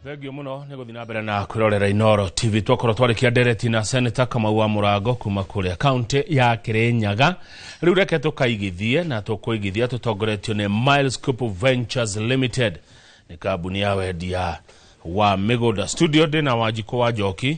Thengio muno nĩ gũthiĩ na mbere na kwĩrorera Inoro TV. Twakorwo twarĩkia ndereti na Senator Kamau wa Mũrango kuma kũrĩa kaunti ya Kĩrĩnyaga. Rĩu reke tũkaigithie na tũkũigithia tũtongoretio nĩ Miles Group Ventures Limited, nĩ kambuni ya wendia wa mĩgũnda. Studio ndĩna Wanjikũ wa Njoki,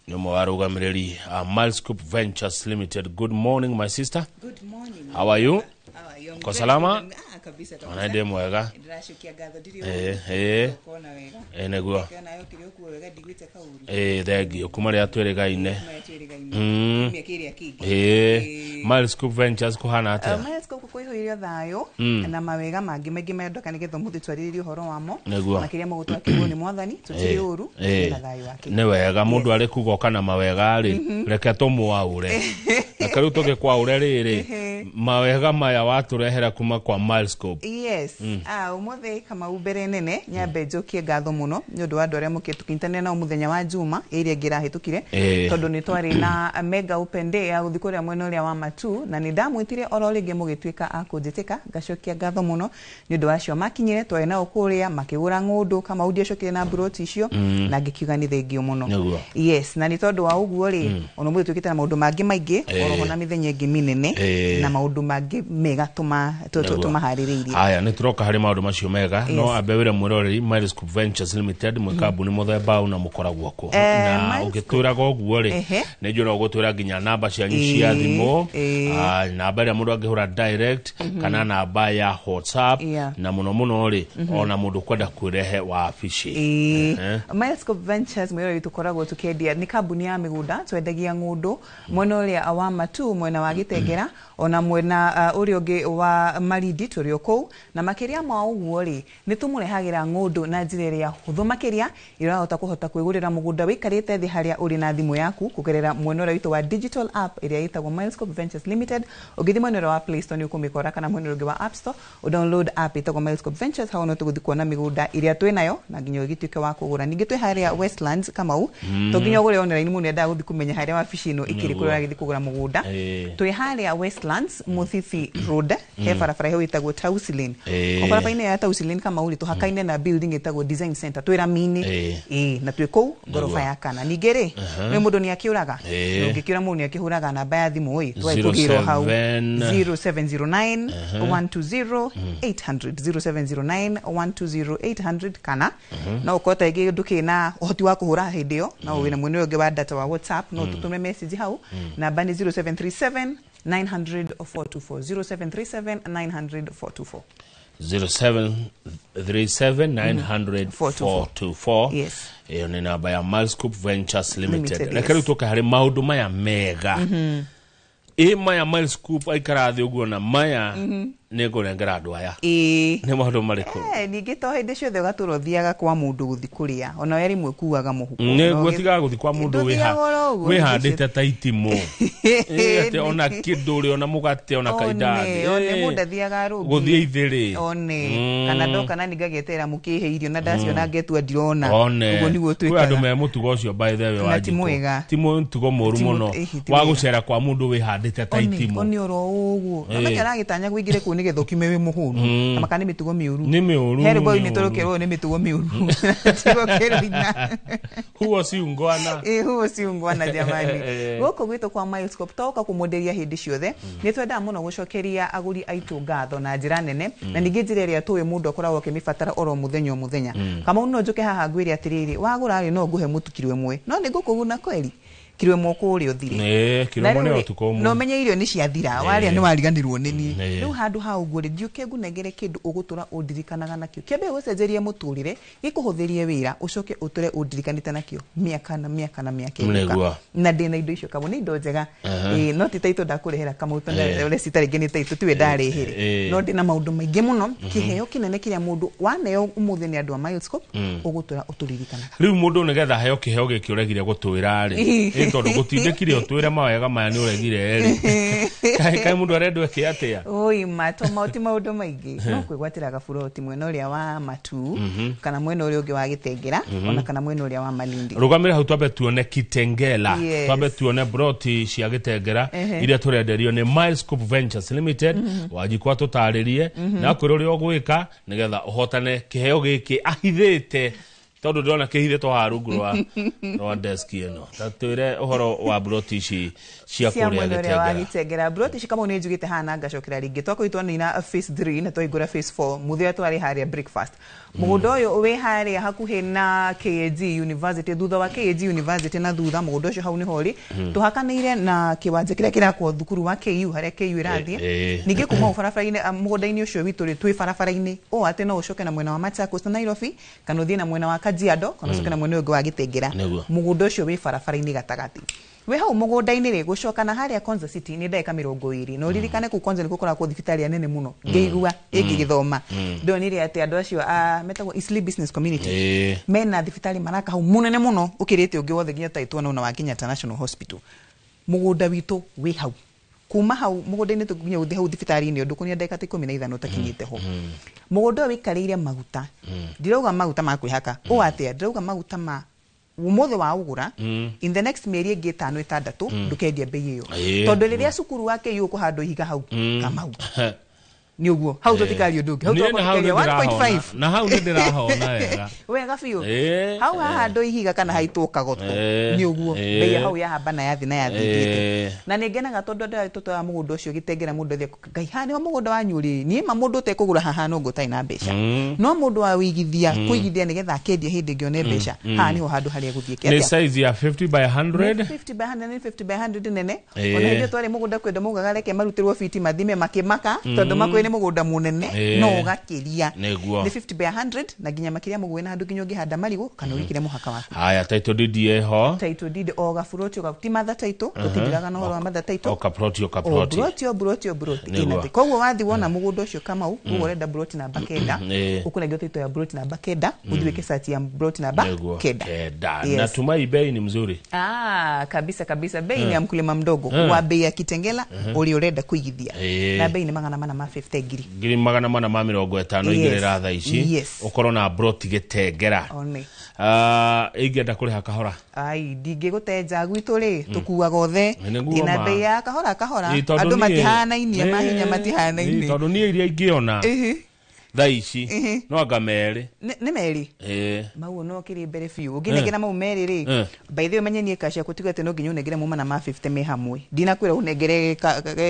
nĩ ũmwe wa arũgamĩrĩri a Miles Group Ventures Limited. Good morning, my sister. Good morning. How are you? How are you? I'm Uko very salama? good. Ah, kabisa kabisa. Ona ndĩ mwega. Ndĩracokia ngatho ndirĩ Eh, eh. Ũkona wega. Ĩ nĩguo. Kĩona yo kĩrĩ ũkuo wega ndigwĩte kaũru. Ĩ thengio kuma rĩrĩa twĩrĩgaine. Maya twĩrĩgaine. Kiumia kĩrĩa kĩngĩ. Ĩ Miles Group Ventures kũhana atĩa? Miles Group kũihũire thayũ na mawega mangĩ maingĩ marĩa ndoka nĩgetha ũmũthĩ twarĩrĩrie ũhoro wamo. Nĩguo. Makĩria ma gũtwakĩrwo nĩ mwathani tũtirĩ ũru na thayũ wake. Nĩ wega mũndũ arĩ kuga oka na mawega rĩ, reke tũmwaũre. Reke rĩu tũgĩkwaũre rĩrĩ, mawega maya watũrehera kuma kwa Miles Group. Yes. Ah, ũmũthĩ Kamau mbere nene nyambe njokie ngatho mũno nĩ ũndũ wa andũ arĩa mũkĩte tũkĩnyitanĩra nao mũthenya wa Juma ĩrĩa ĩngĩ ĩrahĩtũkire, tondũ nĩ twarĩ na mega open day ya gũthiĩ kũrĩa mwena ũrĩa wa Matu, na nĩ ndamwĩtire oro rĩngĩ mũgĩtuĩka a kũnjĩtĩka. Ngacokia ngatho mũno nĩ ũndũ wa acio makinyire twarĩ nao kũrĩa makĩgũra ng'ũndũ. Kamau ndiacokire na mburoti icio na ngĩkiuga nĩ thengio mũno. Nĩguo. Yes, na nĩ tondũ wa ũguo rĩ, ona ũmũthĩ twĩkĩte na maũndũ mangĩ maingĩ oroho na mĩthenya ĩngĩ mĩnene na maũndũ mangĩ mega Nĩguo. tũmaharĩrĩirie. Haya, nĩ tũroka harĩ maũndũ macio mega, no ambe wĩre mwĩroreri Miles Group Ventures Limited mwĩ kambuni mũthemba ũũ na mũkoragwo kũ? Na Miles ũngĩtwĩraga ũguo rĩ, nĩ njũĩ no ũgũtwĩra nginya namba cianyu cia thimũ, namba ĩrĩa mũndũ angĩhũra direct kana namba ya WhatsApp, na mũno mũno rĩ, ona mũndũ kwenda kwĩrehe wabici. Miles Group Ventures, mwĩrori, tũkoragwo tũkĩendia, nĩ kambuni ya mĩgũnda. Twendagia ng'ũndũ mwena ũrĩa wa Matu, mwena wa Gĩtengera, ona mwena ũrĩa ũngĩ wa Malindi tũrĩ o kũu. Na makĩria ma ũguo rĩ, nĩ tũmũrehagĩra ng'ũndũ na njĩra ĩrĩa hũthũ makĩria ĩrahota kũhota kwĩgũrĩra mũgũnda wĩikarĩte thĩ harĩa ũrĩ na thimũ yaku kũgerera mwena ũrĩa witũ wa digital app ĩrĩa ĩtagwo Miles Group Ventures Limited. Ũngĩthiĩ mwena ũrĩa wa Play Store nĩ ũkũmĩkora, kana mwena ũrĩa ũngĩ wa App Store, ũdownload app ĩtagwo Miles Group Ventures. Hau no tũgũthiĩ kuona mĩgũnda ĩrĩa twĩ nayo na nginya ũgĩtuĩke wa kũgũra. Ningĩ twĩ harĩa Westlands, Kamau, to nginya ũgũre online, mũndũ endaga gũthiĩ kũmenya harĩa wabici ĩno ĩkĩrĩ, kũrĩa ũragĩthiĩ kũgũra mũgũnda. Twĩ harĩa Westlands, Muthithi Road, he barabara ĩho ĩtagwo Tausi Lane. O barabara-inĩ ya Tausi Lane, Kamau rĩ, tũhakaine na building ĩtagwo Design Center, twĩ rami-inĩ. Ĩ na twĩ kũu ngoroba ya kana. Ningĩ rĩ, nĩ mũndũ nĩ akĩũraga, ũngĩkĩũra mũndũ nĩ akĩhũraga namba ya thimũ ĩ twai kũgĩrwo hau. 07 0709 120 800, 0709 120 800. Kana no ũkorwo ta rĩngĩ ndũkĩrĩ na ũhoti wa kũhũra hĩndĩ ĩyo, no wĩna mwena ũyũ ũngĩ wa data wa WhatsApp, no tũtũme message hau. Namba nĩ 0737 900 424, 0737 900 424. 0737 900 424. Yes. Ĩyo nĩ namba ya Miles Group Ventures Limited. Limited, Reke rĩu yes. tũke harĩ maũndũ maya mega. Ĩ maya Miles Group aikara thĩ ũguo na maya nĩ ngũnengera andũ aya, nĩ maũndũ marĩkũ? Ningĩ to hĩndĩ ciothe ũgatũra ũthiaga kwa mũndũ gũthi kũrĩa, ona we rĩmwe ũkuaga mũhuko. Nĩguo tigaga gũthiĩ kwa mũndũ Ndũthiaga oro ũguo. wĩhandĩte ta itimũ. Ĩ, atĩ ona kĩndũ ũrĩ ona mũgate ona kaindathi. One mũndũ athiaga rũngĩ Gũthiĩ ithĩrĩ. One kana ndoka na ningagĩeterera mũkĩhe irio na ndaciona ngetua ndirona. One Ũguo nĩguo kwĩ andũ twĩkaga. me mũtugo ũcio, by the way, Na ti Wanjikũ. mwega. Ti mũtugo mũru mũno Ĩhĩ, ti wa mwega. gũcera kwa mũndũ wĩhandĩte ta itimũ. One oro ũguo amenya aragĩtanya kũingĩre kũu nĩgetha ũkiume wĩ mũhũnu, na maka nĩ mĩtugo mĩũru. Nĩ mĩũru, He rwĩmbo nĩ rũinĩtwo ũru. rũkerwo nĩ mĩtugo mĩũru, tigo kĩrũina. Huo si ungwana. Ĩ, huo si ungwana jamani. Gũkũ gwitũ kwa Miles Group toka kũmwenderia hĩndĩ ciothe nĩ twendaga mũno gũcokeria agũri aitũ ngatho na njĩra nene, na ningĩ njĩra ĩrĩa tũĩ mũndũ akoragwo akĩmĩbatara oro mũthenya o mũthenya. Kamau, no njũke haha ngwĩre atĩrĩrĩ, wagũra rĩ, no ngũhe mũtu kiro ĩmwe, no nĩ ngũkũguna kweri kiro ĩmwe ũkũrĩa ũthire. Ĩ, kiro Na ĩmwe nĩ rĩu rĩ, ũtukũ ũmwe. na ũmenye irio nĩ ciathira, warĩa nĩ wariganĩrwo nĩ niĩ. Rĩu handũ ha ũguo rĩ, ndiũke ngũnengere kĩndũ ũgũtũra ũndirikanaga nakĩo, kĩambe gũcenjerie mũtũrĩre, gĩkũhũthĩrie wĩra, ũcoke ũtũre ũndirikanĩte nakĩo mĩaka na mĩaka na mĩaka ĩgũka. Nĩguo. Na ndĩna indo icio kamwe, nĩ indo njega. Ĩ, no ti taitũ ndakũrehera kamwe, ũrecita rĩngĩ nĩ taitũ tiwe ndarehere. No ndĩna maũndũ maingĩ mũno, kĩheo kĩnene kĩrĩa mũndũ waneo ũmũthĩ nĩ andũ a Miles Group, ũgũtũra ũtũririkanaga. Rĩu mũndũ nĩgetha aheo kĩheo gĩkĩ ũregire gũtwĩra rĩ, ĩ tondũ gũtindĩkire ũtwĩre mawega maya nĩ ũregire rĩ, kaĩ mũndũ arendwo eke atĩa? Oi ma ti maũndũ maingĩ, no kwĩgwatĩra gaburoti mwena ũrĩa wa Matu kana mwena ũrĩa ũngĩ wa Gĩtengera, ona kana mwena ũrĩa wa Malindi. Rũgamĩre hau twambe tuone Kitengela. Twambe tuone broti cia Gĩtengera iria tũrenderio nĩ Miles Group Ventures Limited. Wanjikwa tũtarĩrie na kwĩra ũrĩa ũgwĩka nĩgetha ũhotane kĩheo gĩkĩ ahithĩte. Tondũ ndĩrona kĩhithĩtwo haha rungu rwa desk ĩno. Ta twĩre ũhoro wa broti ici cia cia kũrĩa mwena ũrĩa wa Gĩtengera. Gĩtengera. Broti ici Kamau nĩ njugĩte haha na ngacokera rĩngĩ, twakorwo twanina phase 3 na twahingũra phase 4 mũthia twarĩ harĩa breakfast. Mũgũnda ũyũ wĩ harĩa hakuhĩ na KAG University, thutha wa KAG University na thutha mũgũnda ũcio hau nĩho ũrĩ, tũhakanĩire na kĩwanja kĩrĩa kĩrakwo thukuru wa KU, harĩa KU ĩrathiĩ. Ningĩ kuma hau barabara-inĩ, mũgũnda-inĩ ũcio witũ rĩ, twĩ barabara-inĩ ũũ atĩ no ũcoke na mwena wa Machakos na Nairobi, kana ũthiĩ na mwena wa Kajiado, kana ũcoke na mwena ũyũ ũngĩ wa Gĩtengera. Mũgũnda ũcio wĩ barabara-inĩ gatagatĩ. Wĩ hau mũgũnda-inĩ rĩ, gũcoka na harĩa Konza City nĩ ndagĩka 20, na ũririkane kũu Konza nĩkuo kũrakwo thibitarĩ nene mũno. Ngĩigua ĩngĩgĩthoma ndonire atĩ andũ acio a metagwo Eastleigh Business Community mena thibitarĩ maraka hau mũnene mũno ũkĩrĩte ũngĩ wothe nginya taitwo na wa Kenyatta National Hospital. Mũgũnda witũ wĩ hau, kuma hau mũgũnda-inĩ nginya ũthiĩ hau thibitarĩ-inĩ ũndũ kũnia ndagĩka ta 15 ũtakinyĩte ho. Mũgũnda ũyũ wĩikarĩire maguta, ndirauga maguta ma kwĩhaka ũũ atĩa, ndĩrauga maguta ma ũmũthĩ wa ũgũra, in the next mĩeri ĩngĩ 5 6 ndũkendia bei ĩyo, tondũ rĩrĩa cukuru wa KU ũkũhandwo ihiga hau, Kamau, nĩ ũguo hau tũtikaria ũndũ ũngĩ hau. Niĩ na hau twakorwo nĩ 1.5 ndĩrahona. Na hau nĩ ndĩrahona wega. Wega biũ. Hau hahandwo ihiga kana haitwo kagoto, nĩ ũguo bei ya hau yahamba na yathi na yathingĩte. Na nĩ ngenaga tondũ andũ aya tũtwara mũgũnda ũcio Gĩtengera, mũndũ athiĩ, Ngai, haha nĩho mũgũnda wanyu ũrĩ. Niĩ ma mũndũ ũtekũgũra haha no ũtarĩ na mbeca, no mũndũ wa wĩigithia kũigithia nĩgetha akendia hĩndĩ ĩngĩ one mbeca, haha nĩho handũ harĩa gũthiĩ. Nĩ size ya 50 by 100. 50 by 100, nĩ 50 by 100 nene. Ona hĩndĩ ĩyo twarĩ mũgũnda kwenda maugaga reke marutĩrwo fiti mathime, makĩmaka tondũ makwĩ nĩ mũgũnda mũnene no ũgakĩria. Nĩ 50 by 100 na nginya makĩria mũguo na handũ nginya ũngĩhanda marigũ kana ũgĩkĩre mũhaka waku. Haya, title deed ĩho. Title deed o gaburoti o ti mother title, tũtindiraga na ũhoro wa mother title. O kaploti o O kaploti. Broti o broti o broti ĩna thĩ. Koguo wathi wona mũgũnda ũcio Kamau, uga ũrenda broti namba 9, ũkũnengwo title ya broti namba 9, ũthiĩ wĩke search ya broti namba 9. 9. Yes. Natumai bei ni mzuri. Ah, kabisa kabisa, bei ni ya mkulima mdogo wa bei ya Kitengela ũrĩa ũrenda kũigithia, na bei nĩ 450 ngiri. 450,000. Igĩrĩra thaa ici ũkorwo na broti Gĩtengera. One. Ah, ingĩenda kũrĩha kahora? Ai, ndingĩgũtenja, gwitũ rĩ tũkuaga othe. Nĩguo ndĩna ma. Bei ya kahora kahora. Tondũ Andũ matihanainie, mahinya matihanaine. Tondũ niĩ iria ingĩona thaa ici no anga merĩ. Nĩ merĩ. Mau no kĩrĩ mbere biũ ũngĩnengera mau merĩ rĩ, by the way menye niĩ cash yaku tiga atĩ no nginya ũnengere mau 450 me hamwe, ndinakwĩra ũnengere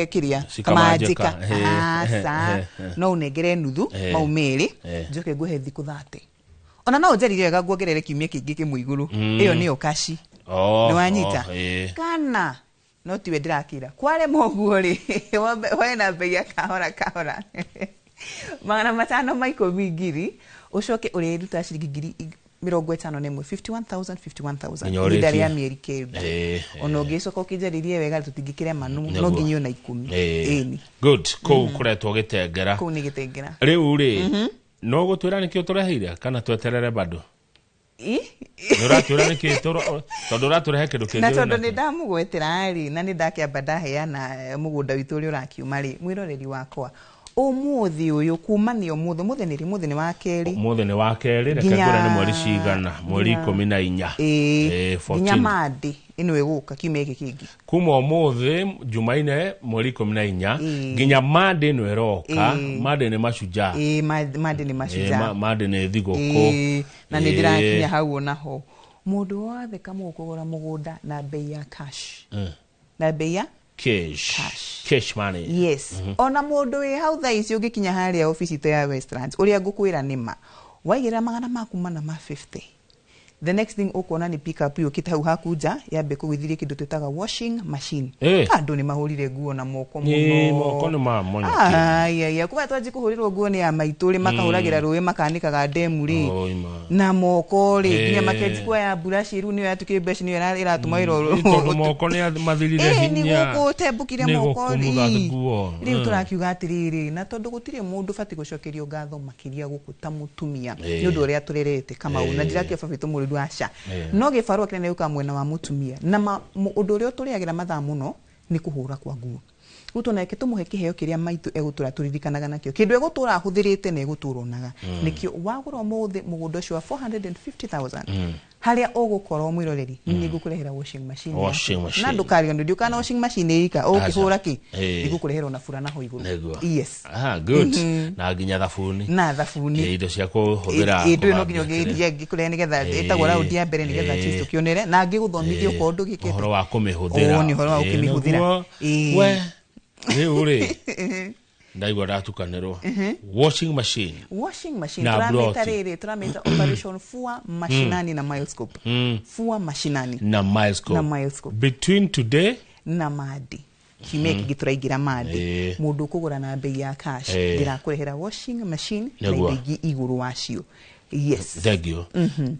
kĩrĩa Cikamanjĩka. kamanjĩka. Aca, no ũnengere nuthu mau merĩ, njoke ngũhe thikũ 30, ona no ũnjarire wega nguongerere kiumia kĩngĩ kĩmwe igũrũ. Ĩyo nĩyo kaci. Oh, Nĩ wanyita? oh, ĩĩ. Kana no tiwe ndĩrakĩra kwarema ũguo rĩ, woe na bei ya kahora kahora, 510 ngiri, ũcoke ũrĩruta ciringi 51,000, 51,000, 51,000 Nginya ihinda ũrĩkie. rĩa mĩeri 9. Ona ũngĩcoka ũkĩnjarĩrie wega tũtingĩkĩrema no nginya ona 10. Ĩni. Good, kũu kũretwo Gĩtengera. Kũu nĩ Gĩtengera. Rĩu rĩ, no gũtwĩra nĩkĩo tũreheire kana tweterere bado? Ĩ? Nĩ ũratwĩra nĩkĩ tondũ ũratũrehe kĩndũ kĩngĩ Na wĩna tondũ nĩ kĩo. ndamũgwetera rĩ, na nĩ ndakĩamba ndaheana mũgũnda witũ ũrĩa ũrakiuma rĩ, mwĩroreri wakwa, ũmũthĩ ũyũ, kuma nĩ ũmũthĩ, ũmũthĩ nĩ rĩ? Ũmũthĩ nĩ wa kerĩ. Ũmũthĩ nĩ wa kerĩ, reke ngwĩre nĩ mweri cigana, mweri 14. Ĩĩ, 14. Nginya Monday ĩno ĩgũka, kiumia gĩkĩ kĩngĩ. Kuma ũmũthĩ Jumaine mweri 14 nginya Monday ĩno ĩroka. Monday nĩ mashujaa. Ĩĩ, Monday nĩ mashujaa. Monday nĩ thigũkũ. Ĩĩ, na nĩ ndĩrakinya hau onaho, mũndũ wothe kamũ ũkũgũra mũgũnda na bei ya cash, na bei ya Cash. Cash. Cash money. Yes. Ona mũndũ wĩ hau thaa ici ũngĩkinya harĩa obici itũ ya Westlands, ũrĩa ngũkwĩra nĩ ma waigĩrĩra 450, the next thing ũkuona nĩ pick up yũkĩte hau haku nja yambe kũgũithirie kĩndũ twĩtaga washing machine. Andũ nĩ mahũrire nguo na moko mũno. Moko nĩ mamonyokire. Ai, kuma twanji kũhũrĩrwo nguo nĩ ya maitũ rĩ, makahũragĩra rũĩ makanĩkaga ndemu rĩ Oi, ma. na moko rĩ, nginya makenji kuoya mburaci rĩu nĩyo yatuĩkire mbeci, nĩyo ĩratũma wĩra Ĩ, tondũ moko nĩ mathirire Ĩ, nĩ hinya. gũkũ tembũkire Nĩ moko gũkumutha rĩ. nguo. Rĩu tũrakiuga atĩrĩrĩ, na tondũ gũtirĩ mũndũ batiĩ gũcokerio ngatho makĩria gũkũ ta mũtumia nĩ ũndũ ũrĩa tũrerete Kamau, na ndirakia baba witũ mũrĩru, aca, no gĩbarũa kĩnene gĩũkaga mwena wa mũtumia na ũndũ ũrĩa ũtũrĩagĩra mathaa mũno nĩ kũhũra kwa nguo. Rĩu tũneke tũmũhe kĩheo kĩrĩa maitũ egũtũra tũririkanaga nakĩo, kĩndũ egũtũra ahũthĩrĩte na egũtũra onaga. Nĩkĩo wagũra ũmũthĩ mũgũnda ũcio wa 450,000, harĩa ũgũkorwo mwĩroreri, nĩ ngũkũrehera washing machine yaku. Washing machine. Na ndũkariganĩrwo, ndiũkana washing machine ĩika ũkĩhũra kĩ, Ĩĩ. ngũkũrehera ona burana ho igũrũ. Nĩguo. Yes. Ah, good. Na nginya thabuni. Na thabuni. Ĩ, indo cia kũhũthĩra. Ĩ, ndũĩ no nginya kũthambia ũngĩria ngĩkũrehe nĩgetha Ĩĩ. ĩtagwo raundi ya mbere, nĩgetha Ĩĩ. at least ũkĩonere na ngĩgũthomithia Ĩĩ. okorwo ndũgĩkĩte Ũhoro wa kũmĩhũthĩra. Ũ, nĩ ũhoro wa Ĩĩ, gũkĩmĩhũthĩra. nĩguo. Ĩĩ. We rĩu rĩ, ndaigua ndatukanĩrwo. Washing machine. Washing machine. Na Tũramĩta broti. rĩrĩ, tũramĩta Operation Fua Mashinani na Milescope. Fua Mashinani Na Milescope. Na Milescope. Between today na Mandi, kiumia kĩngĩ tũraingĩra Mandi. Mũndũ ũkũgũra na bei ya cash, ndĩrakũrehera washing machine na indo ingĩ igũrũ wacio. Yes. Thank you.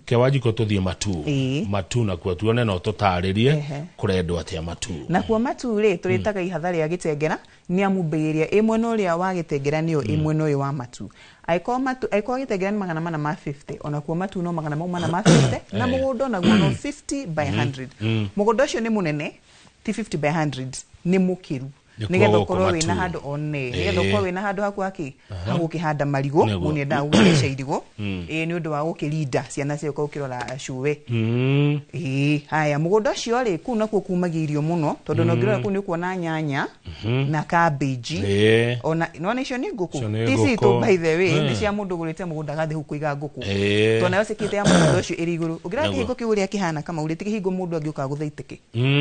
Kewanjiko, tũthiĩ Matu. Matu nakuo tuone, no tũtarĩrie kũrendwo atĩa Matu. Nakuo Matu rĩ, tũrĩtaga ihatha rĩa Gĩtengera, nĩ amu mbei ĩrĩa ĩ mwena ũrĩa wa Gĩtengera nĩyo ĩ mwena ũyũ wa Matu. Angĩkorwo Matu, angĩkorwo Gĩtengera nĩ 450, onakuo Matu no 450, na mũgũnda onaguo no 50 by 100. Mũgũnda ũcio nĩ mũnene, ti 50 by 100, nĩ mũkĩru. Nĩkuo Nĩgetha gũkũ ũkorwo wĩna Matu. handũ one, nĩgetha ũkorwo wĩna handũ haku hakĩ hagũkĩhanda marigũ. Mũndũ nĩendaga gũgĩtheca irigũ, ĩĩ, nĩ ũndũ wa gũkĩrinda ciana ciaku ũkĩrora cũwe. Ĩĩ, haya, mũgũnda ũcio rĩ, kũu nakuo kumagia irio mũno, tondũ na ũngĩrora kũu nĩ ũkuona nyanya na cabbage. Ona nona icio nĩ ngũkũ. Icio nĩ Ti ngũkũ. citũ, by the way, nĩ cia mũndũ ũgũrĩte mũgũnda agathiĩ hau kũiga ngũkũ. Tondũ nayo security ya mũgũnda ũcio ĩrĩ igũrũ. Ũngĩrora kĩhingo kĩu ũrĩa kĩhana, kama ũrĩ ti kĩhingo mũndũ angĩũka agũthe itĩkĩ.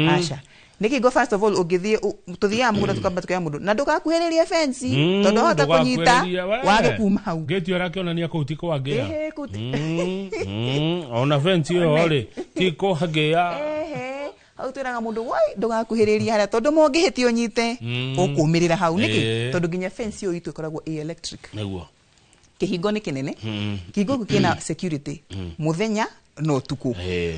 Aca, nĩ kĩhingo. First of all, ũngĩthiĩ tũthiaga mũgũnda tũkamba tũkera mũndũ na ndũgakuhĩrĩrie fence, tondũ wahota kũnyita Ndũgakuhĩrĩrie, we. wage kuma hau. Ngĩti ũrakĩonania kũu ti kwangĩa. Ĩhĩ, kũu ti- Ona fence ĩyo rĩ, ti kwangĩa. Ehe, hau twĩraga mũndũ woi ndũgakuhĩrĩrie harĩa, tondũ mũngĩhĩtia ũnyite, ũkũmĩrĩra hau nĩkĩ? Tondũ nginya fence ĩyo itũ ĩkoragwo ĩ electric. Kĩhingo nĩ kĩnene, kĩhingo gĩkĩ kĩna security mũthenya na ũtukũ.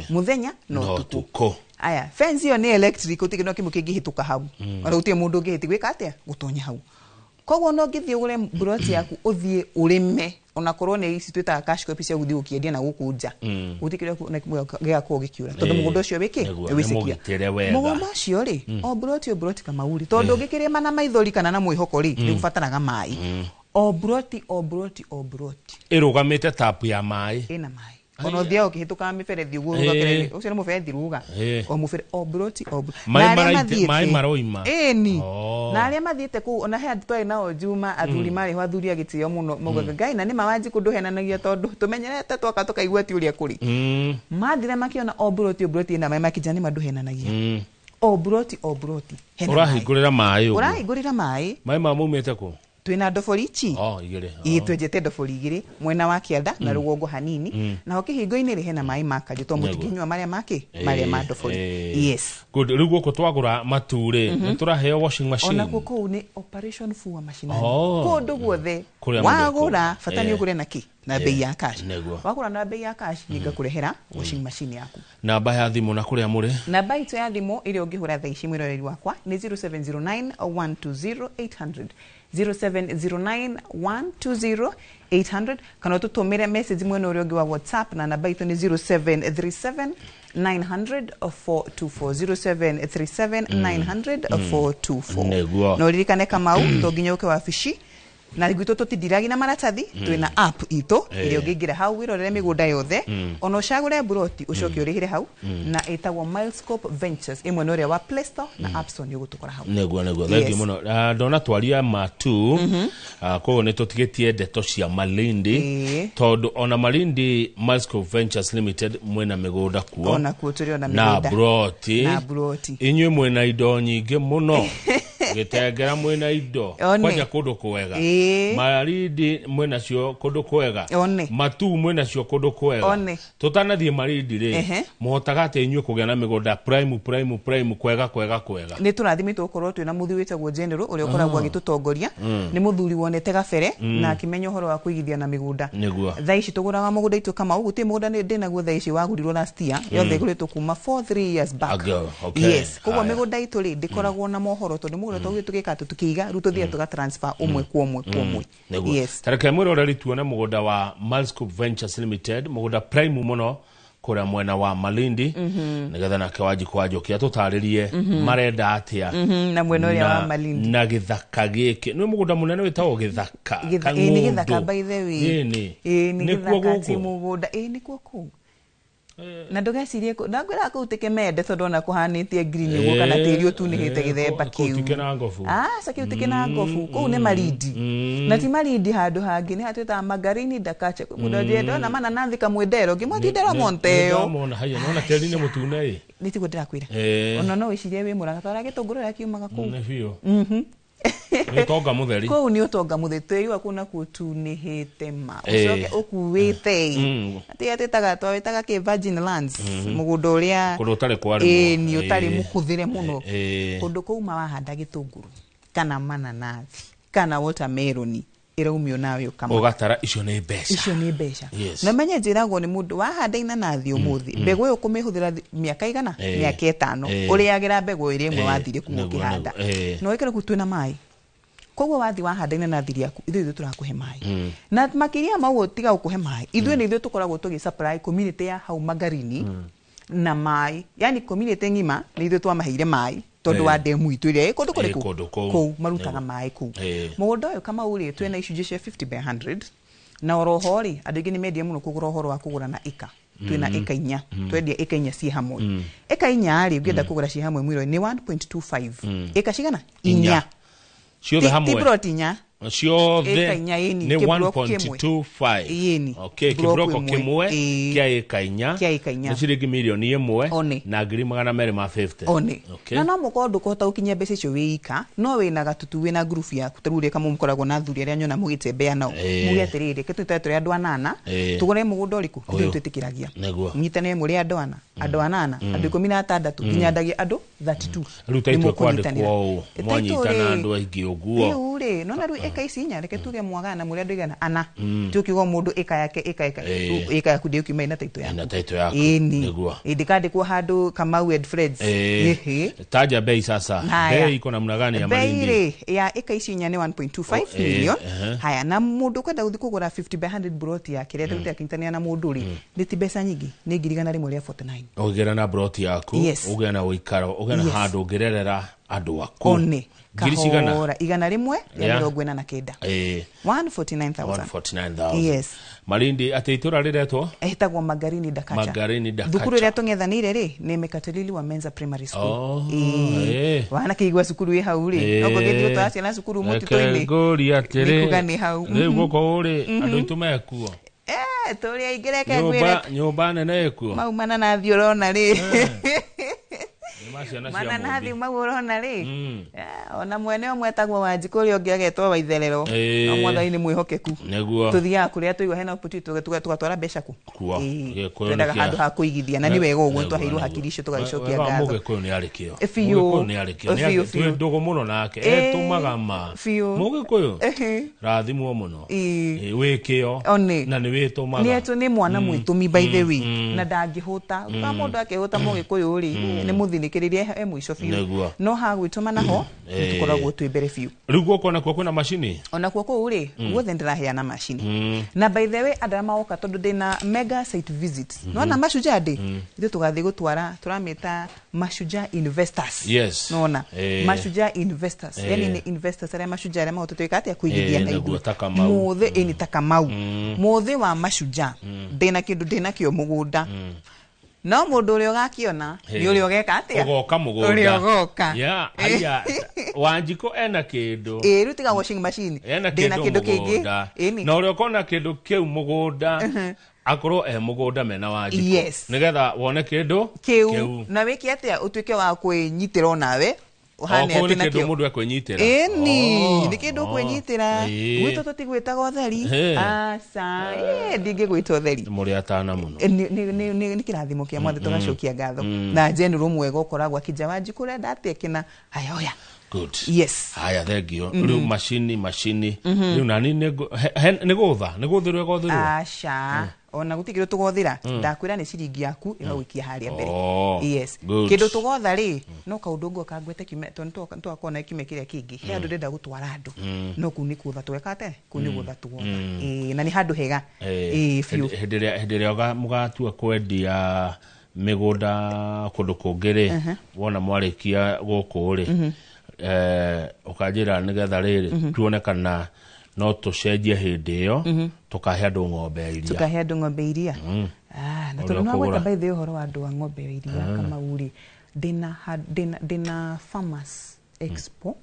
Mũthenya na Na ũtukũ. ũtukũ. Aya, fence ĩyo nĩ electric, gũtirĩ kĩndũ kĩmwe kĩngĩhĩtũka hau, ona gũtirĩ mũndũ ũngĩhĩti gwĩka atĩa gũtonya hau. Koguo no ũngĩthiĩ ũgũre mburoti yaku, ũthiĩ ũrĩme, onakorwo nĩ ici twĩtaga cash crop cia gũthiĩ gũkĩendia na gũkũ nja, gũtirĩ kĩndũ na kĩmwe gĩgakorwo gĩkĩũra, tondũ mũgũnda ũcio wĩkĩ Nĩguo, nĩ mũgitĩre wega. Mũgũnda ũcio rĩ, o mburoti o mburoti, kamauri, tondũ ũngĩkĩrĩma na maithori kana na mwĩhoko rĩ, nĩ ũbataraga maĩ. O mburoti o mburoti o mburoti Ĩrũgamĩte tapu ya maĩ. Ĩna maĩ, ona ũthiaga ũkĩhĩtũkaga mĩberethi ũguo, rũga ũcio nĩ mũberethi, ruga o mũbere o mburoti o mburoti. Maĩ Na arĩa maĩ maroima. Ĩni. Oh. Na arĩa mathiĩte kũu, ona he andũ twarĩ nao Juma, athuri marĩ ho, athuri a gĩtĩo mũno, maugaga Ngai na nĩ ma Wanjikũ ndũhenanagia, tondũ tũmenyerete twaka tũkaigua ti ũrĩa kũrĩ. Mathire makĩona o mburoti o mburoti ĩna maĩ, makĩnja nĩ ma ndũhenanagia. O mburoti o mburoti hena maĩ. Ũrahingũrĩra maĩ ũguo. Ũrahingũrĩra maĩ. Maĩ ma maumĩte kũ? Twĩna ndobori ici. Oh, igĩrĩ. Ĩĩ, twenjete ndobori igĩrĩ mwena wa kĩanda na rũgongo hanini, naho kĩhingo-inĩ rĩ, hena maĩ ma kanjũ, tondũ mũtingĩnyua marĩa makĩ marĩa ma ndobori. Yes. Good. Rĩu gũkũ twagũra Matu rĩ, nĩ tũraheo washing machine. Onakuo kũu nĩ Operation Fua Mashinani. Kũndũ guothe Kũrĩa mũndũ wagũra, ekũgũra. Bata nĩ ũgũre na kĩ, na bei ya cash. Wagũra na bei ya cash, nĩ ngakũrehera washing machine yaku. Namba ya thimũ na kũrĩa mũrĩ. Namba itũ ya thimũ ĩrĩa ũngĩhũra thaa ici, mwĩroreri wakwa, nĩ 0709 120 800, 0709 120 800, kana ũtũtũmĩre message mwena ũrĩa ũngĩ wa WhatsApp, na namba itũ nĩ 0737 900 424, 0737 900 424. Na ũririkane, Kamau, to nginya ũke wabici na gwitũ tũtindiragi na maratathi, twĩna app itũ ĩrĩa ũngĩingĩra hau wĩrorere mĩgũnda yothe, ona ũcagũre mburoti ũcoke ũrĩhĩre hau, na ĩtagwo Milescope Ventures, ĩmwe na ũrĩa wa Play Store na App Store, nĩ ũgũtũkora hau. Nĩguo, thank you mũno. Ah, ndona twaria Matu. Ah, koguo nĩ tũtigĩtie ndeto cia Malindi, tondũ ona Malindi Milescope Ventures Limited mwĩna mĩgũnda kuo. Ona kuo tũrĩ ona Na mĩgũnda. broti. Na broti. Inyuĩ mwĩna indo nyingĩ mũno. Gĩtengera mwĩna indo. One. Kwanja kũndũ kwega. Malindi mwĩnacio kũndũ kwega. One. Matu mwĩnacio kũndũ kwega. One. Tũtanathiĩ Malindi rĩ, mũhotaga atĩa inyuĩ kũgĩa na mĩgũnda prime, prime, prime, kwega, kwega, kwega? Nĩ tũrathimĩtwo gũkorwo twĩna mũthuri wĩtagwo General ũrĩa ũkoragwo agĩtũtongoria. Nĩ mũthuri wonete gabere na akĩmenya ũhoro wa kũigithia na mĩgũnda. Thaa ici tũgũraga mũgũnda itũ, Kamau, gũtirĩ mũgũnda ndĩnaguo thaa ici wagũrirwo last year, yothe ĩgũrĩtwo kuma 4 3 years back. Ago, okay. Yes, koguo Haya. mĩgũnda itũ rĩ, ndĩkoragwo na mohoro, tondũ mũgũnda twaugire tũgĩka atĩ tũkĩiga, rĩu tũthiaga tũga transfer ũmwe kwa ũmwe kwa ũmwe. Nĩguo. Yes. Tareke mwĩroreri tuone mũgũnda wa Milescope Ventures Limited, mũgũnda prime mũno. Kũrĩa mwena wa Malindi, nĩgetha nake Wanjikũ Wanjũkĩ atũtarĩrie marenda atĩa Na mwena ũrĩa wa Malindi. Na gĩthaka gĩkĩ nĩ mũgũnda mũnene wĩtagwo gĩthaka. Ĩĩ, nĩ gĩthaka by the way. Ĩni. Ĩĩ, nĩ Nĩkuo gĩthaka, ti gũkũ? Mũgũnda, ĩĩ, nĩkuo kũu. Na ndũgecirie ndangwĩra kũu ti kĩmende, tondũ ona kũhanĩtie green ũguo kana tĩri ũtunĩhĩte gĩthemba Kũu ti kĩu. Kĩnangobu. Aca, kĩu ti Kĩnangobu, kũu nĩ Malindi, na ti Malindi handũ hangĩ, nĩ hatwĩtaga Magarini Dakache. Kwĩ mũndũ anjĩra ndona mananathi kamwendero ngĩmwatindera Monteo. Nĩndamona, haya, nona tĩri nĩ mũtune ĩ. Nĩ tiguo ndĩrakwĩra? Ona no wĩcirie wĩ Mũrang'a twarĩa gĩtũngũrũ ũrĩa kiumaga kũu. Nĩ biũ, nĩ ũtonga mũtheri. Kũu nĩ ũtonga mũtheri, tĩri wa kũu nakuo ũtunĩhĩte ma ũcoke ũkuĩte atĩ twĩtaga, twawĩtaga kĩ, virgin lands, mũgũnda ũrĩa Kũndũ ũtarĩ kwarĩmwo. Ĩĩ, nĩ ũtarĩ mũhũthĩre mũno. Kũndũ kũu ma wahanda gĩtũngũrũ kana mananathi kana watermelon, ĩraumio nawe ũkama. Ũgatara icio nĩ mbeca. Icio nĩ mbeca. Yes. Na menye njĩragwo nĩ mũndũ wahanda inanathi ũmũthĩ, mbegũ ĩyo ũkũmĩhũthĩra mĩaka igana, mĩaka 5, ũrĩagĩra mbegũ ĩrĩa ĩmwe wathire kuma ũkĩhanda. Na wĩkĩre kũu twĩna maĩ, koguo wathi wahanda inanathi rĩaku, ithuĩ tũrakũhe maĩ, na makĩria ma ũguo, tiga gũkũhe maĩ, ithuĩ nĩ ithuĩ tũkoragwo tũgĩ supply community ya hau Magarini na maĩ, yani community ng'ima nĩ ithuĩ twamaheire maĩ tondũ wa ndemu itũ ĩrĩa ĩ kũndũ kũrĩkũ. Kũndũ kũu. Kũu marutaga maĩ kũu. Mũgũnda ũyũ, Kamau rĩ, twĩna icunjĩ cia 50 by 100, na oroho rĩ, andũ aingĩ nĩ mendire mũno kũgũra ũhoro wa kũgũra na ĩka. Twĩna ĩka 4, twendia ĩka 4 ciĩ hamwe. Ĩka 4 rĩ, ũngĩenda kũgũra ciĩ hamwe, mwĩrwo nĩ 1.25. Ĩka cigana? Inya. Inya. Ciothe Ti hamwe. Plot 4. Ciothe. Ĩka 4, ĩni, nĩ kĩblock kĩmwe. 1.25. Ĩni. Okay, Block kĩbloko ĩmwe. kĩmwe kĩa ĩka 4 Kĩa ĩka 4. Nĩ ciringi mirioni 1 One. na ngiri magana merĩ ma 50. One. Okay. Na no mũkorwo ndũkũhota gũkinyia mbeca icio wĩ ika, no wĩna gatutu, wĩna group yaku, ta rĩu ũrĩa kamwe mũkoragwo na athuri arĩa nyona mũgĩtembea nao, muge atĩrĩrĩ, reke tũikare tũrĩ andũ anana, tũgũre mũgũnda ũrĩkũ, ithuĩ Ũyũ. twĩtĩkĩragia Nĩguo. mũnyitane mũrĩ andũ ana, andũ anana, andũ 16, nginya ndagia andũ 32. Rĩu ta itue Nĩmũkũnyitanĩra. kwandĩkwo ũũ, Taitũ mwanyitana rĩ, andũ aingĩ ũguo. Rĩu rĩ, nona rĩu ĩka ici 4, reke tuge mwagana mũrĩ andũ igana ana, ti ũkiuga o mũndũ ĩka yake, ĩka ĩka ĩka yaku ndĩũkiuma ĩna taitũ yaku. Ĩna taitũ yaku. Ĩni. Nĩguo. Ĩ, ndĩkandĩkwo handũ Kamau and Friends. Ĩhĩ. Taja bei sasa. Haya. Bei iko namna gani ya Bei Malindi? rĩ, ya ĩka ici 4 nĩ 1.25 Oh, million. ehe. Haya, na mũndũ ũkwenda gũthiĩ kũgũra 50 by 100 plot yake rĩa mm. akĩnyitanĩra na mũndũ rĩ, nĩ ti mbeca nyingĩ, nĩ 149,000. Ũgĩre na broti yaku, Yes. ũgĩe na ũikaro, ũgĩe na handũ ũngĩrerera andũ aku. One. Ngiri cigana? Kahora, igana rĩmwe rĩa 49. 149,000. 149,000. Yes. Malindi atĩ itũra rĩretwo? Ĩtagwo Magarini Dakacha. Magarini Dakacha. Thukuru ĩrĩa tũng'ethanĩire rĩ, nĩ Mekatilili wa Menza Primary School. Oh, Ĩĩ. Wanakĩigua cukuru ĩ hau rĩ, noguo gĩthiĩ gũtwara ciana cukuru Reke mũtitũ-inĩ. ngũrie atĩrĩ, Nĩ kuga nĩ hau. Rĩu gũkũ rĩ, andũ aitũ mekuo? Eh, tũrĩ aingĩ, reke ngwĩre. Nyũmba nene ĩkuo? Mau mananathi ũrona rĩ, Nĩ ma ciana cia mananathi Mũmbi. mau ũrona rĩ, ona mwene ũmwe etagwo Wanjikũ, ũrĩa ũngĩ agetwo Waitherero. No Mwathani nĩ mwĩhokeku. Tũthiaga kũrĩa tũigua hena opportunity, tũgatwara mbeca ku. Kuo. Gĩkũyũ Twendaga nĩ kĩa- handũ ha kũigithia, na nĩ wega ũguo, Nĩguo, twaheirwo nĩguo. hakiri icio, tũgagĩcokia Wega wa ngatho. Mũgĩkũyũ nĩ arĩ kĩo. Biũ. Mũgĩkũyũ nĩ arĩ kĩo. Nĩ Biũ, twĩ biũ. ndũgũ mũno nake. Etũmaga ma. Mũgĩkũyũ rathimwo mũno. Wĩ kĩo. One. Na nĩ wĩtũmaga. Nĩ etũ nĩ mwana mwĩtũmi by the way, na ndangĩhũta ka mũndũ akĩhũta. Mũgĩkũyũ rĩ, nĩ mũthinĩkĩrĩrie e mũico biũ. No ha gwĩtũma naho nĩ tũkoragwo twĩ mbere biũ. Rĩu guoko nakuo kwĩna macini? Onakuo kũu rĩ, guothe ndĩraheana macini, na by the way, andũ arĩa magoka, tondũ ndĩna mega site visit, nona Mashujaa Day, ithuĩ tũgathiĩ gũtwara, tũramĩta Mashujaa Investors. Nona Mashujaa Investors, yani nĩ investors arĩa mashujaa, arĩa mahotete gwĩka atĩa? Kũigithia na Nĩguo, ithuĩ. ta Kamau. Mũthĩ ĩni ta Kamau, mũthĩ wa Mashujaa, ndĩna kĩndũ ndĩnakĩo mũgũnda, no mũndũ ũrĩa ũgakĩona nĩ ũrĩa ũgeka atĩa? Ũgoka mũgũnda. Ũrĩa ũgoka. Ya, haya, Wanjikũ ena kĩndũ. Ĩ, rĩu tiga washing machine, ena ndĩna kĩndũ kĩndũ kĩngĩ. mũgũnda. Ĩni. Na ũrĩa ũkona kĩndũ kĩu mũgũnda akorwo e mũgũnda mena Wanjikũ, nĩgetha wone kĩndũ kĩu, na wĩke atĩa? Ũtuĩke wa kwĩnyitĩra onawe, ũhane O, kũu atĩ nĩ kĩndũ nakĩo. mũndũ ekwĩnyitĩra. Ĩni. Nĩ kĩndũ ũkwĩnyitĩra. Gwitũ tũtigwĩtaga ũtheri. Aca, ndingĩgwĩta ũtheri. Mũrĩ atana mũno. Nĩ kĩrathimo kĩa Mwathi, tũgacokia ngatho na general mwega ũkoragwo akĩnja Wanjikũ, ũrenda atĩa kĩna haya oya. Good. Yes. Haya, thengio. Rĩu macini rĩu nani nĩ gũtha nĩ gũthĩrwo ĩgothĩrwo? Aca. Ona gũtirĩ kĩndũ tũgothĩra, ndakwĩra nĩ ciringi yaku ĩgagũikia harĩa mbere. Oh, Yes. good. Kĩndũ tũgotha rĩ, no kaũndũ ngoka ngwete kiumia, tondũ nĩtũgakorwo na kiumia kĩrĩa kĩngĩ, he andũ ndĩrenda gũtwara andũ, no kũu nĩ kũtha tweka atĩa, kũu nĩ gũtha tũgotha. Ĩĩ, na nĩ handũ hega. Ĩĩ, biũ. Hĩndĩ ĩrĩa mũgatua kwendia mĩgũnda kũndũ kũngĩ rĩ, wona mwarĩkia gũkũ rĩ, ũkanjĩra nĩgetha rĩrĩ tuone kana no tũcenjie hĩndĩ ĩyo tũkahe andũ ng'ombe ya iria. Tukahe andũ ng'ombe iria. Ah, na Ũrĩa tondũ nĩwagweta ũkũgũra. by the way ũhoro wa andũ a ng'ombe ya iria, Kamau rĩ, ndĩna farmers expo.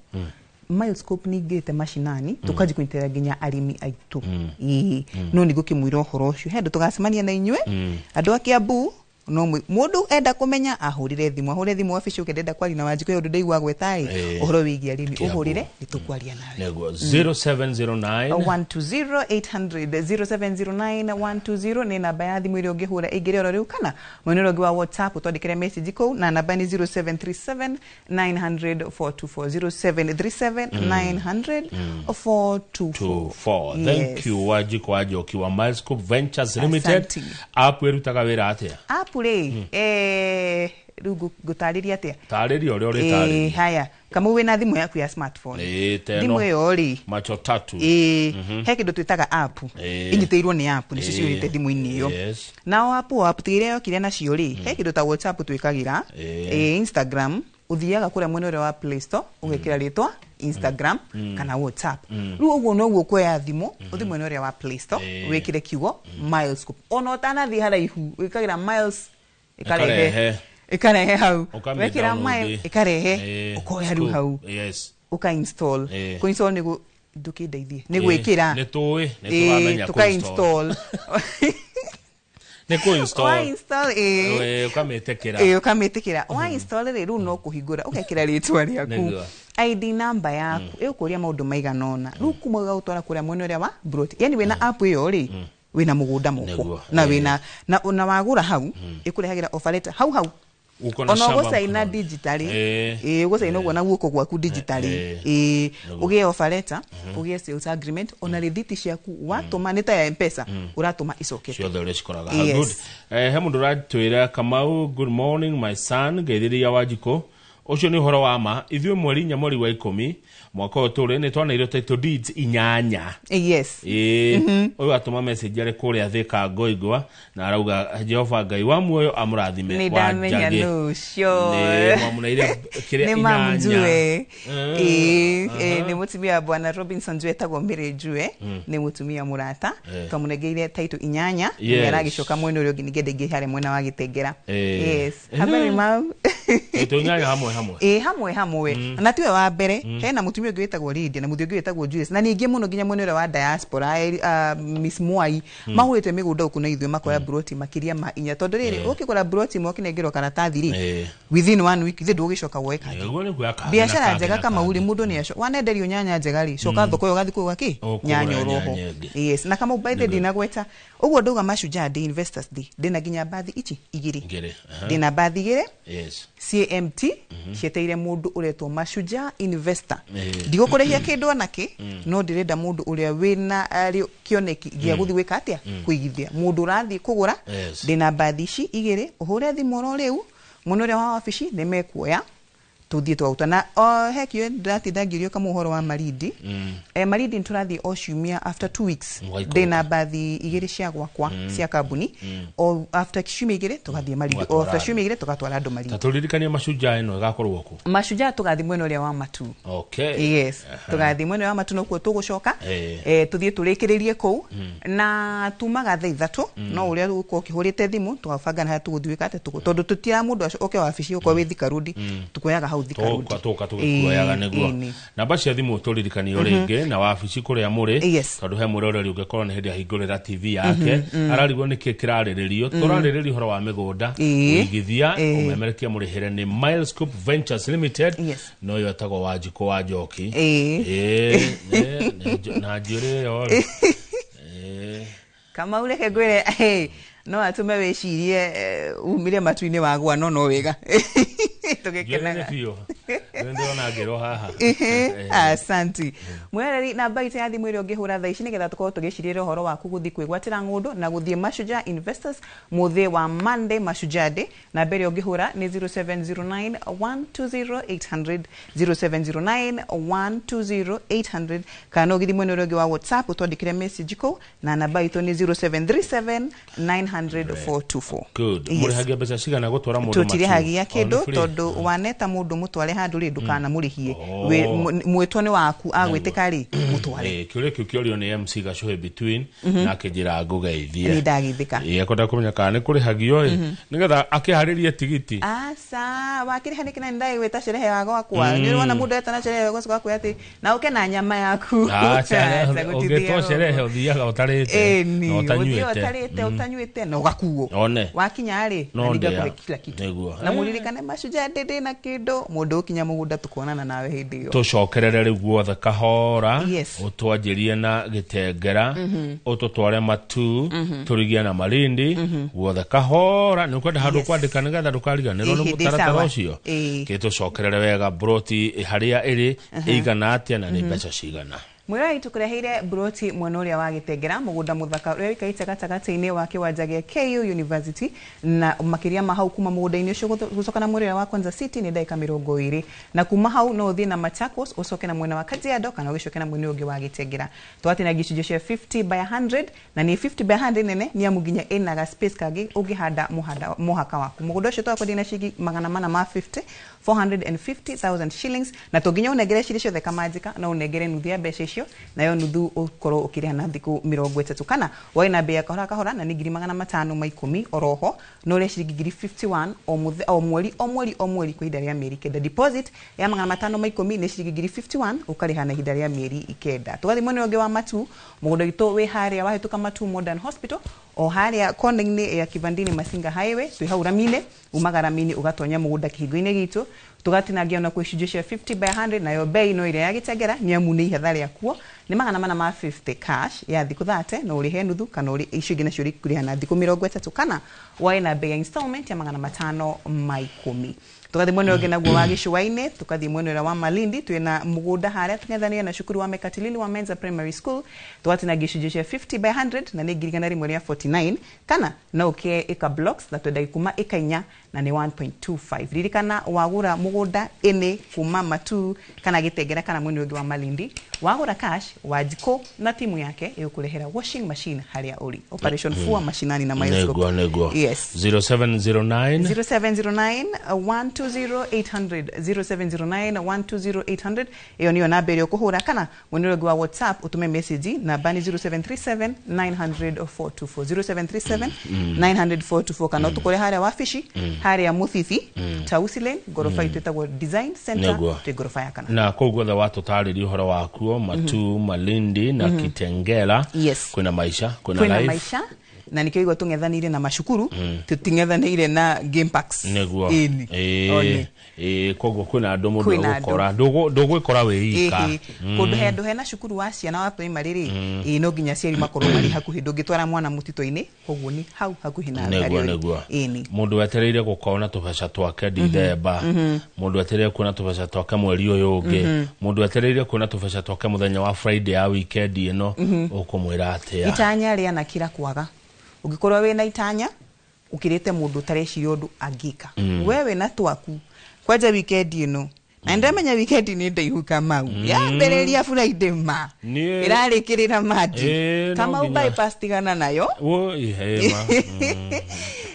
Milescope ningĩte macinani tũkanji kũnyitĩrĩra nginya arĩmi aitũ. Ĩĩ, no nĩ ngũkĩmwĩra ũhoro ũcio he andũ tũgacemania na inyuĩ, andũ a Kiambu. No mũndũ enda kũmenya ahũrĩre thimũ, ahũre thimũ wabici ũke, ndenda kwaria na Wanjikũ, ũndũ ndaigua gweta ĩ ũhoro wĩgiĩ arĩmi. Kiambu. Ũhũrĩre nĩ tũkwaria nawe. Nĩguo, 0709 120 800, 0709 120 nĩ namba ya thimũ ĩrĩa ũngĩhũra ĩingĩre oro rĩu, kana mwena ũrĩa ũngĩ wa WhatsApp ũtwandĩkĩre message kũu na namba nĩ 0737 900 424, 0737 900 424. 24. Thank Yes. you, Wanjikũ wa Njoki wa Milescope Ventures Limited. Asante. App ĩrutaga wĩra atĩa? App rĩ, rĩu ngũtarĩria atĩa? Tarĩria ũrĩa ũrĩtarĩria. Haya, Kamau, wĩna thimũ yaku ya smartphone? Ĩĩ, ta ĩno. Thimũ ĩyo rĩ, Macho tatu. Ĩĩ, he kĩndũ twĩtaga app. Ĩnyitĩirwo nĩ app, nĩcio ciũrĩte thimũ-inĩ ĩyo. Nao app iria yokire nacio rĩ, he kĩndũ ta WhatsApp twĩkagĩra, Instagram, ũthiaga kũrĩa mwena ũrĩa wa Play Store, ũgekĩra rĩtwa Instagram kana WhatsApp. Rĩu ũguo noguo ũkuoya thimũ, ũthiĩ mwena ũrĩa wa Play Store, wĩkĩre kiugo Milescope. Ona ũtanathiĩ haraihu, wĩkagĩra Miles, ĩkarehe. Ĩkarehe. Ĩkarehe hau. Ũkamĩ Wekĩra download. Miles, ĩkarehe, ũkoya rĩu hau, Scope. ũka install. Kũ install nĩ ndũkĩndeithie, nĩ gwĩkĩra. Nĩ tũĩ, nĩ tũramenya. Ĩĩ, tũka install. Nĩ kũ install. Wa install, ĩĩ. Ũkamĩtĩkĩra. Ĩĩ, ũkamĩtĩkĩra. Wa install rĩ, rĩu no kũhingũra, ũgekĩra rĩtwa rĩaku, ID number yaku, ĩgũkũria maũndũ maigana ũna. Rĩu kuma ũgagũtwara kũrĩa mwena ũrĩa wa plot, yani wĩna app ĩyo rĩ, wĩna mũgũnda moko na wĩna na wagũra hau, ĩkũrehagĩra offer letter hau hau. Uko na Ona shamba ũgũcaina mkononi. digitally. Ĩĩ, ũgũcaina ũguo na guoko gwaku digitally. Ĩĩ, ũgĩe offer letter, ũgĩe sales agreement, ona rĩthiti ciaku watũma nĩ ta ya M-Pesa, ũratũma icokete. Ciothe ũrĩa cikoraga. Yes. Good. He mũndũ ũratwĩra, "Kamau, good morning my son, ngeithĩrĩria Wanjikũ. Ũcio nĩ ũhoro wa ma, ithuĩ mweri 4 mweri wa 10 mwaka ũyũ tũrĩ nĩ twaneirwo title deeds 8." Ĩĩ, ũyũ atũma message arĩ kũrĩa Thĩka Ngoingwa, na arauga Jehova Ngai wa muoyo amũrathime. Nĩ ndamenya. Wanjagĩ. Nũ ũcio? Nĩ mwamũneire kĩrĩa? Nĩ mamu 8. Njue. Ĩĩ, nĩ mũtumia wa bwana Robinson Njue, etagwo Mary Njue, nĩ mũtumia mũrata. Twamũnengeire title 8. Nĩ aragĩcoka mwena ũrĩa ũngĩ, ningĩ ndĩngĩ harĩa mwena wa Gĩtengera. Yes, habari mau. Title 8 hamwe hamwe? Ĩ, hamwe hamwe, na tiwe wa mbere. Hena mũtumia ũngĩ wĩtagwo Lydia na mũthuri ũngĩ wĩtagwo Julius, na ningĩ mũno nginya mwena ũrĩa wa diaspora, Miss Mwai, magũrĩte mĩgũnda gũkũ na ithuĩ, makoya broti makĩria ma 4, tondũ rĩrĩ, ũkĩgũra broti ĩmwe ũkĩnengerwo karatathi rĩ, within one week ithe ndũgũgĩcoka woe kangĩ. Nĩguo, nĩ kuoya kangĩ na Biacara kangĩ njega na kama kangĩ. uri mũndũ nĩ aco wanenderio nyanya njega rĩ, coka thoko ĩyo ũgathiĩ kũgũra kĩ? Ũkũgũra Nyanya oroho. nyanya ĩngĩ. Yes, na kama by the ndinagweta ũguo ndauga Mashujaa Day, Investors Day, ndĩna nginya bathi ici igĩrĩ. Igĩrĩ, aha. Ndĩna bathi igĩrĩ CMT cieteire mũndũ ũretwo Mashujaa Investor. Ndigũkũrĩhia kĩndũ ona kĩ, no ndĩrenda mũndũ ũrĩa wĩna arĩ kĩoneki gĩa gũthiĩ gwĩka atĩa, kũigithia, mũndũ ũrathiĩ kũgũra. Ndĩna bathi ici igĩrĩ, ũhũre thimũ oro rĩu mũno ũrĩa wa wabici, nĩ mekuoya tũthiĩ twaguta na o he kĩo ndĩratinda ngĩũrio kama ũhoro wa Malindi. Malindi nĩ tũrathiĩ o ciumia after 2 weeks. Mũgaikũrũka. Ndĩna bathi igĩrĩ cia gwakwa cia kambuni, o after ciumia 2 tũgathiĩ Malindi, o Mũgatwara after andũ. ciumia 2 tũgatwara andũ Malindi. Ta tũririkanie Mashujaa ĩno ĩgakorwo kũ? Mashujaa tũgathiĩ mwena ũrĩa wa Matu. Yes, tũgathiĩ mwena wa Matu, nokuo tũgũcoka. Tũthiĩ tũrĩkĩrĩrie kũu, na tumaga thaa 3, no ũrĩa ũgũkorwo ũkĩhũrĩte thimũ tũgabanga na harĩa tũgũthiĩ gwĩka atĩa, tondũ tũtira mũndũ oke wabici okorwo wĩ Thika Road, tukuoyaga hau Thika Road. Tũka tũka tũgĩkuoyaga. Nĩguo. Namba cia thimũ tũririkanie rĩngĩ na wabici kũrĩa mũrĩ. Tondũ he mwĩroreri ũngĩkorwo nĩ hĩndĩ ahingũrĩra TV yake, ararigwo nĩkĩ kĩrarĩrĩrio. Tũrarĩrĩria ũhoro wa mĩgũnda, ũigithia, ũmemerekia mũrĩhĩre nĩ Milescope Ventures Limited. No ĩyo etagwo Wanjikũ wa Njoki. Ĩĩ, na njuĩrĩ ĩyo rĩ. Kamau, reke ngwĩre, hey, no atũme wĩcirie umire matu-inĩ wagwa, no no wega Njuĩrĩ nĩ tũgĩkenaga. biũ. Ndĩrona ngĩrwo haha. Asanti mwĩroreri, namba itũ ya thimũ ĩrĩa ũngĩhũra thaa ici nĩgetha tũkorwo tũgĩcirĩra ũhoro waku gũthiĩ kwĩgwatĩra ng'ũndũ na gũthiĩ Mashujaa Investors mũthĩ wa Monday, Mashujaa Day, namba ĩrĩa ũngĩhũra nĩ 0709 120 800, 0709 120 800, kana no ũgĩthiĩ mwena ũrĩa ũngĩ wa WhatsApp ũtwandĩkĩre message kũu, na namba itũ nĩ 0737 900 424. Good. Yes. Mũrĩhagia mbeca cigana gũtwara mũndũ? Tũtirĩhagia Matu? Oh, kĩndũ nĩ free. Tondũ waneta mũndũ mũtware handũ rĩ, ndũkanamũrĩhie. Oh. Mwĩtwo nĩ waku, agwĩtĩka rĩ, mũtware. Kĩũria kĩu kĩorio nĩ MC Gacuhe between na akĩnjĩra ngũgeithie. Nĩ ndagithĩka. Ekwenda kũmenya kana nĩ kũrĩhagio ĩ, nĩgetha akĩharĩrie tigiti. Aca, wakĩrĩha nĩkĩ? Na nĩndagĩgwĩta sherehe ya gwakwa. Nĩ ũrona mũndũ etana sherehe gũcoka kwĩ atĩ na ũke na nyama yaku. Aca, Aca, ũngĩtwo gũtithiaga sherehe ũguo. ũthiaga ũtarĩte Ĩni, na ũthiaga ũtanyuĩte. ũtarĩte, ũtanyuĩte na ũgakuo. One. Wakinya rĩ, No na ndĩa. nĩngakũhe kila kitu. Nĩguo. Na mũririkane Mashujaa Day ndĩ na kĩndũ mũndũ ũkinya mũgũnda, tũkuonana nawe hĩndĩ ĩyo. Tũcokerere rĩu guothe kahora. Ũtwanjĩrie na Gĩtengera, ũtũtware Matu, tũrigie na Malindi, guothe kahora. Nĩ ũkwenda handũ kwandĩka nĩgetha ndũkariganĩrwo nĩ Ĩhĩ, ndĩ mũtaratara sawa. ũcio? Ĩĩ. Gĩtũcokerere wega, broti harĩa ĩrĩ, ĩigana atĩa na nĩ mbeca cigana? Mwĩroreri, tũkũreheire broti mwena ũrĩa wa Gĩtengera, mũgũnda mũthaka ũrĩa wĩikarĩte gatagatĩ-inĩ wa kĩwanja gĩa KU University, na makĩria ma hau, kuma mũgũnda-inĩ ũcio gũcoka na mwena ũrĩa wa Konza City nĩ ndagĩka 20, na kuma hau no ũthiĩ na Machakos, ũcoke na mwena wa Kajiado, kana ũgĩcoke na mwena ũyũ ũngĩ wa Gĩtengera. Twatina gĩcunjĩ cia 50 by 100, na nĩ 50 by 100 nene nĩ amu nginya ĩna ga space kangĩ ũngĩhanda mũhanda mũhaka waku. Mũgũnda ũcio twakwendia na ciringi 450, 450,000 shillings, na to nginya ũnengere cirĩ ciothe kamanjĩka, no ũnengere nuthu ya mbeca icio, nayo nuthu ũkorwo ũkĩrĩha na thikũ 30, kana woe na mbei ya kahora kahora na nĩ 510,000 oroho, no ũrĩhe ciringi ngiri 51 o mweri, o mweri, o mweri kwa ihinda rĩa mĩeri 9. Deposit ya 510,000 nĩ ciringi ngiri 51, ũkarĩha na ihinda rĩa mĩeri 9. Tũgathiĩ mwena ũngĩ wa Matu. Mũgũnda witũ wĩ harĩa wahĩtũka Matu Modern Hospital, o harĩa kona-inĩ ya Kivandini Masinga Highway, twĩ hau rami-inĩ, umaga rami-inĩ ũgatonya mũgũnda kĩhingo-inĩ gitũ. Tũgatinangia ona kwĩ icunjĩ cia 50 by 100, nayo bei no ĩrĩa ya Gĩtengera nĩ amu nĩ ihetha rĩakuo, nĩ 450 cash ya thikũ 30, no ũrĩhe nuthu, kana ũrĩ icio ingĩ nacio ũrĩkũrĩha na thikũ 30, kana woe na bei ya installment ya 510. Tũgathiĩ mwena ũngĩ naguo wa gĩcũa-inĩ, tũkathiĩ mwena ũrĩa wa Malindi, twĩna mũgũnda harĩa tũng'ethanĩire na cukuru wa Mekatilili wa Menza Primary School. Tũgatinangia icunjĩ cia 50 by 100 na nĩ 149,000, kana no ũkĩe ĩka blocks na twendagia kuma ĩka 4 na nĩ 1.25. Ririkana, wagũra mũgũnda ĩnĩ kuma Matu kana Gĩtengera kana mwena ũngĩ wa Malindi, wagũra cash, Wanjikũ na timu yake ĩgũkũrehera washing machine harĩa ũrĩ. Operation Fua Mashinani na Milescope. Nĩguo. Yes. 0709 0709 120 800, 0709 120 800, ĩyo nĩyo namba ĩrĩa ũkũhũra, kana mwena ũrĩa ũngĩ wa WhatsApp ũtũme message, namba nĩ 0737 900 424, 0737 900 424, kana ũtũkore harĩa wabici harĩa Mũthithi, Tausi Lane, ngoroba itũ ĩtagwo Design Center. Nĩguo. Twĩ ngoroba ya kana. Na kũu guothe watũtarĩria ũhoro wakuo, Matu, Malindi na Kitengela. Kwĩna maisha, kwĩna Kwĩna life. Maisha, na nikĩo igua tũng'ethanĩire na macukuru, tũting'ethanĩire na game parks. Nĩguo. Ĩni. One. Ĩĩ, koguo kwĩna andũ mũndũ Kwĩna andũ. egũkora. Ndũgwĩkora wĩ ika. Ĩhĩ. Kũndũ he andũ hena cukuru wa ciana wa primary rĩ, ĩĩ, no nginya aciari makorwo marĩ hakuhĩ, ndũngĩtwara mwana mũtitũ-inĩ, koguo nĩ hau hakuhĩ na harĩa ũrĩ. Nĩguo. Ĩni. Mũndũ wetereire gũkona tũbeca twake Dithemba, mũndũ wetereire kuona tũbeca twake mweri ũyũ ũngĩ, mũndũ wetereire kuona tũbeca twake mũthenya wa Friday ya weekend ĩno, ũkũmwĩra atĩa? Itanya rĩana kĩra kwaga. Ũngĩkorwo wĩna itanya ũkĩrĩte mũndũ ũtareciria ũndũ angĩka, we wĩna twaku kwanja weekend ĩno, na ndamenya weekend nĩ ndaihu, Kamau, yambĩrĩria Friday ma ĩrarĩkĩrĩra Mandi. Ĩĩ, no Kamau, nginya. bypass tigana nayo. Woi, hema.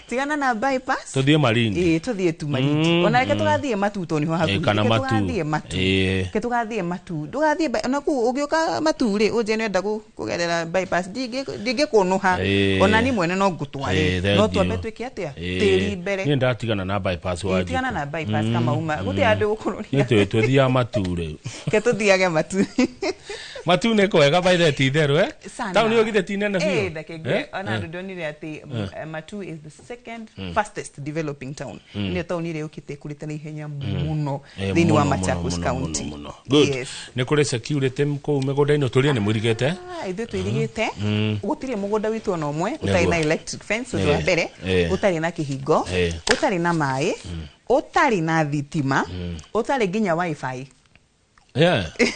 Tigana na bypass. Tũthiĩ Malindi. Ĩĩ, tũthiĩ tu Malindi. Ona reke tũgathiĩ Matu tondũ nĩho hakuhĩ. Kana Reke Matu. tũgathiĩ Matu. Reke tũgathiĩ Matu, ndũgathiĩ ona kũu ũgĩũka Matu rĩ, ũnjĩre nĩwenda kũgerera bypass, ndingĩkũnũha. Ona ni mwene no ngũtware. Thank No you. twambe twĩke atĩa, tĩri mbere. Niĩ ndatigana na bypass wa Ĩĩ, tigana na bypass, kamauma gũtirĩ handũ gũkũrũria. Nĩ twĩthiaga Matu rĩu. Reke tũthiage Matu. Matu nĩ kwega by the ti itherũ, eh? Sana. Taũni ĩyo githĩ ti nene biũ? Eh, ndeke ngwĩre, ona andũ ndonire atĩ Matu is the second fastest developing town, nĩyo taũni ĩrĩa yũkĩte ĩkũrĩte na ihenya mũno thĩinĩ wa mũno, Machakos mũno, County. mũno, mũno. Good. Yes. Nĩ kũrĩ security kũu mĩgũnda-inĩ? Tũrie nĩ mũirigĩte? Ah, ithuĩ twĩrigĩte, gũtirĩ mũgũnda witũ ona ũmwe ũtarĩ Nĩguo. na electric fence, ũndũ wa mbere, ũtarĩ na kĩhingo, ũtarĩ na maĩ. Ũtarĩ na thitima, ũtarĩ nginya WiFi.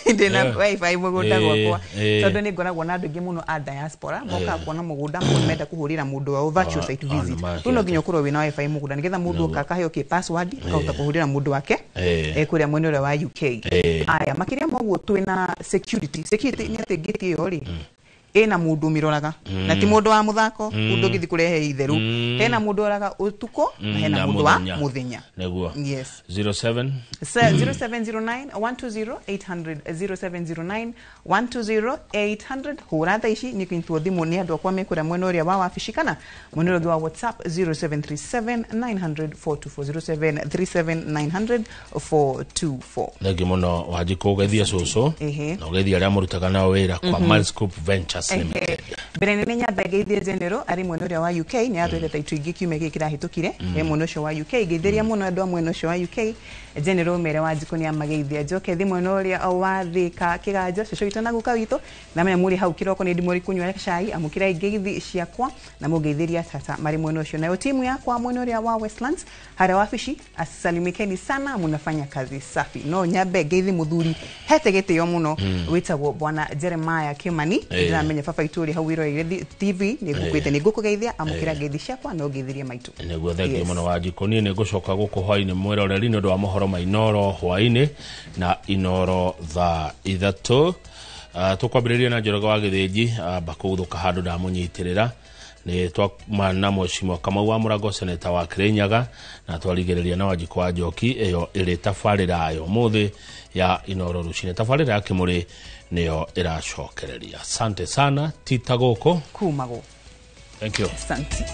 Ndĩna WiFi mũgũnda gwakwa, tondũ nĩ ngoragwo na andũ aingĩ mũno a diaspora mokaga kuona mũgũnda, menda kũhũrĩra mũndũ wao virtual site visit. Rĩu no nginya ũkorwo wĩna WiFi mũgũnda nĩgetha mũndũ oka akaheo kĩ password, akahota kũhũrĩra mũndũ wake kũrĩa mwena ũrĩa wa UK. Aya, makĩria ma ũguo twĩna security. Security nĩ atĩ ngĩti ĩyo rĩ, ĩna mũndũ ũmĩroraga, na ti mũndũ wa mũthako, mũndũ ũngĩthiĩ kũrehe itherũ. Hena mũndũ ũroraga ũtukũ na hena na mũndũ wa mũthenya. Mũthenya. Nĩguo. Yes. 07 0709 120 800, 0709 120 800. Hũra thaa ici nĩ kũnyitwo thimũ nĩ andũ akwa mekũrĩa mwena ũrĩa wa wabici, kana mwena ũrĩa ũngĩ wa WhatsApp, 0737 900 424, 0737 900 424. Thengi mũno, Wanjikũ. Ũgeithie cũcũ na ũgeithie arĩa mũrutaga nao wĩra kwa Milescope Ventures Limited. Mbere nene nyambe ngeithie General arĩ mwena ũrĩa wa UK. Nĩ atwĩte taitũ ingĩ kiumia gĩkĩ kĩrahĩtũkire. E mwena ũcio wa UK, ngeithĩria mũno andũ a mwena ũcio wa UK. General, mere Wanjikũ nĩ amageithia. Njoke thi mwena ũrĩa wa Thĩka kĩganjo, cũcũ witũ na guka witũ, na menya mũrĩ hau kĩroko nĩ ndimũrĩ kũnyua cai. Amũkĩrai ngeithi ciakwa na mũngeithĩria tata marĩ mwena ũcio. Nayo timu yakwa mwena ũrĩa wa Westlands harĩa wabici, asalimikeni sana, munafanya kazi safi. No nyambe ngeithi mũthuri hete gĩtĩo mũno wĩtagwo Bwana Jeremiah Kimani. Ndĩramenya baba itũ ũrĩ hau wĩroreire TV, nĩ ngũkwĩte, nĩ ngũkũgeithia. Amũkĩra ngeithi ciakwa na ũngeithirie maitũ. Nĩguo, thengiũ mũno, Wanjikũ. Niĩ nĩ ngũcoka gũkũ hwainĩ, mwĩroreri, nĩ ũndũ wa mohoro ma Inoro hwainĩ na Inoro thaa 3. Tũkwambĩrĩria na Njoroge wa Gĩthĩnji amba kũguthũka handũ ndamũnyitĩrĩra. Nĩ twama na Mheshimiwa Kamau wa Mũrango, seneta wa Kirinyaga, na twarigĩrĩria na Wanjikũ wa Njoki. Ĩyo ĩrĩ tabarĩra ya ũmũthĩ ya Inoro rũcinĩ. Tabarĩra ya Kĩmũrĩ nĩyo ĩracokereria. Asante sana, tita gũkũ kumagwo. Thank you. Asante.